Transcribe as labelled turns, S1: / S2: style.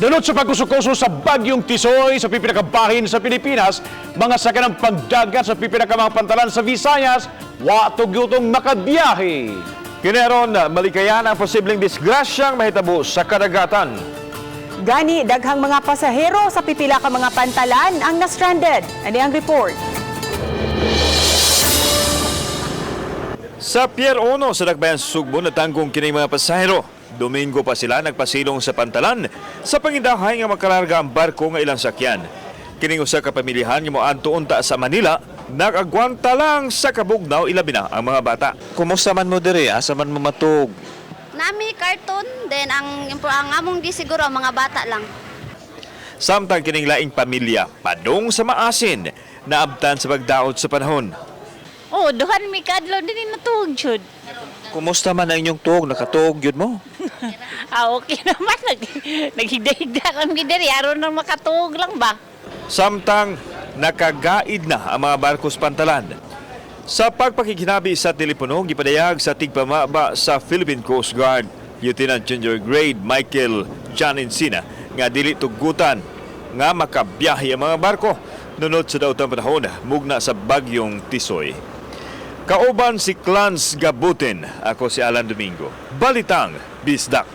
S1: Dunot sa pagkusukoso sa Bagyong Tisoy sa pipila ka bahin sa Pilipinas, mga sakanang pagdagat sa pipila ka mga pantalan sa Visayas, wa tugyutong makabiyahe.
S2: Kineron, malikayan ang posibleng disgrasyang mahitabo sa kadagatan.
S3: Gani, daghang mga pasahero sa pipila ka mga pantalan ang na-stranded. Ani ang report.
S2: Sa Pier 1 sa Dakbayan Sugbo, natanggong kini mga pasahero. Domingo pa sila nagpasilong sa pantalan sa pangindahay nga makalarga ang barko nga ilang sakyan. Kining usa ka pamilyahan nga moadto unta sa Manila, nag-agwanta lang sa kabugnaw, ilabi na ang mga bata.
S4: Kumusta man mo diri? Asa man mo matug?
S5: Nami carton, then ang among di siguro ang mga bata lang.
S2: Samtang kining laing pamilya padung sa Maasin, naabtan sa pagdaot sa panahon.
S6: Oh, duhan mi kadlaw din natuog jud.
S4: Kumusta man ang inyong tuog? Nakatuog yun mo?
S6: Ah, okay naman. Naghigda-higda kami diri aron nang makatuog lang ba.
S2: Samtang nakagaid na ang mga barkos pantalan. Sa pagpakikinabi sa telepono, gipadayag sa tigpamaba sa Philippine Coast Guard, Lieutenant Junior Grade Michael John Encina, nga dili tugutan nga makabiyahe ang mga barko nunod sa daotang panahon mugna sa Bagyong Tisoy. Kauban si Clans Gabutin, ako si Alan Domingo. Balitang Bisdak.